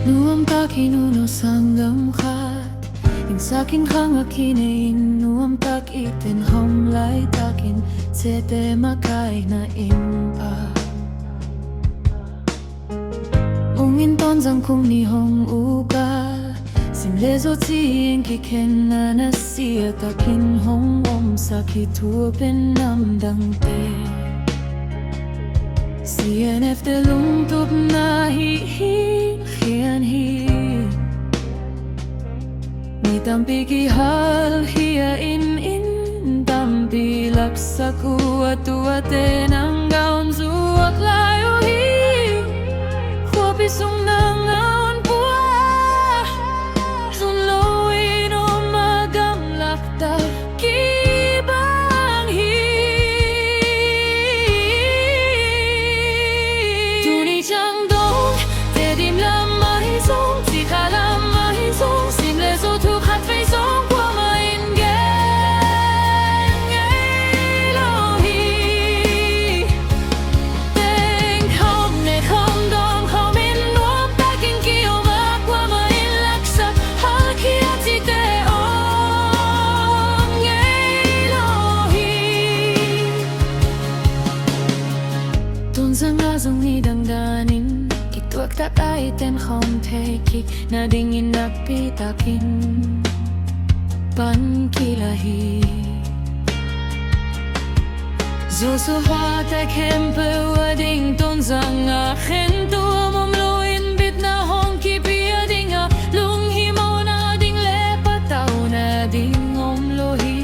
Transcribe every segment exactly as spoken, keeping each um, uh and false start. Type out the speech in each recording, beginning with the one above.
Nuamtakin uno sanggam khat, innsakin khang a kinei in, nuamtak i tenkhawm laitakin, ciate makaihna in pha. Ung in Tonzang kum nih hong uk a, sim le zaw ci-in kikhenna na siatakin hong omsak hi thu pen namdangte C N F te lungtupna hi hi khian hi. Mi tampi kihal hi a, inn, inn tampi laksak uh a, tuate nang gaun zuak lai uh hi. Khuapi sung nang gaun pua, zun lo in om a, gamlak tak kibang hi. Tuni ciang dong, Tedim lam ahi zong, Cikha lam ahi zong, sim le zaw thu khat vei zong kuamah in gen ngei lo hi. Tengkhawm, nekhawm, dawmkhawm in nuamtakin ki-om a, kuamah in laksak halkhia cihte om ngei lo hi. Tonzang ah zong nidang danin kituaktak a, i tenkhawm thei kik nadingin nakpitakin pan kila hi. Joshua te khempeuh a ding Tonzang ah khentuam om lo in, bitna hong kipia ding a, lunghimawhna ding le patauhna ding om lo hi.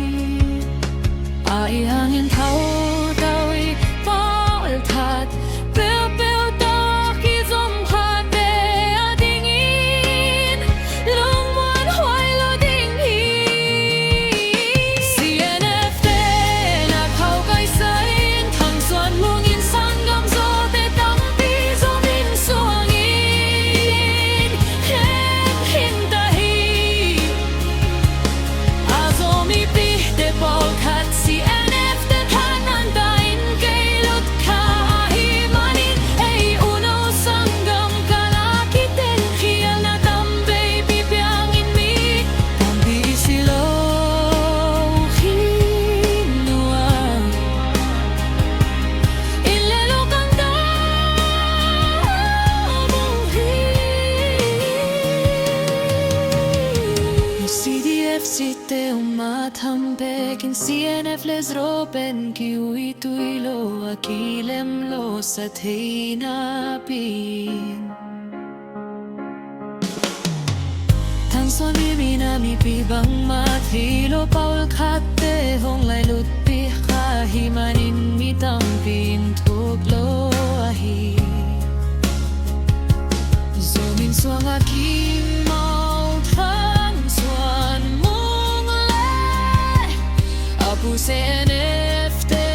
Ahi hangin thautawi pawlkhat peuhpeuh tawh kizom khate a dingin lungmuanhuai lo ding hi. C N F te na khaukaisa in, Thang Suan Mung in sanggam zawte tampi zom in suangin khen khin ta hi. A Zomipite pawlkhat C N F te thahat nanta in kei lut kha ahih manin, ei uno sanggam kal a kitenkhialna tam veipi piangin mi tampi i si lo khin uh a, inn le lo kangtal uh hi. C D F cihte om a, tham bekin C N F le Zo pen kiuitui lo a, kilem lo sa thei napi-in, Thang Suan Mim in a mipi bangmah thei lo pawlkhatte hong lailutpih kha ahih manin, mi tampi in thuk lo ahi. Zomi suang a kimawl Thang Suan Mung le a pu C N F te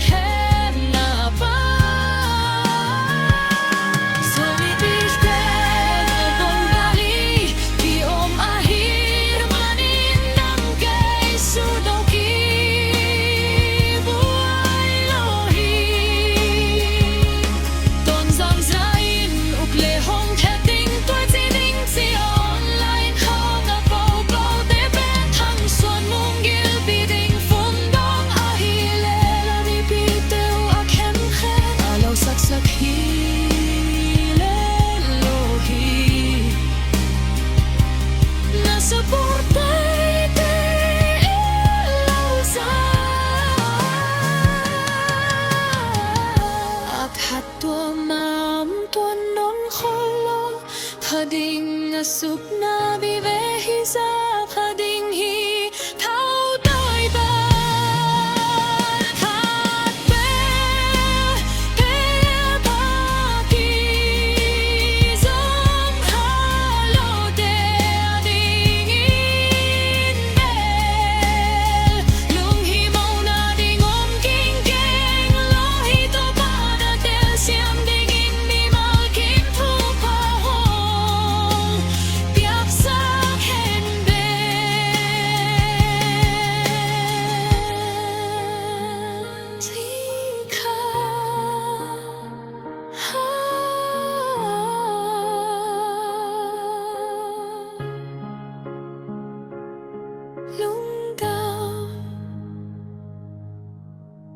khenna pan, Zomipite kong gal i ki-om ahih manin, nang kei sut lo kibuai lo hi. Tonzang za in uk le hong khet ding, tuaici ding ci-a online khawng a popote pen Thang Suan Mung gilpi ding fundong ahih leh, a mipite uh a khemkhem a lo saksak hi lel lo hi. Na support teitei in lo za. A khat tua mah om tuan nawn khol lo. Kha ding a supna vive hi za, kha ding hi thautawi pan. Khat bel, kei le pha kizom kha lote a dingin bel, lunghimawhna ding om kingkeng lo hi. Topa na telsiam dingin mimal kim thupha hong piaksak hen bel. Lung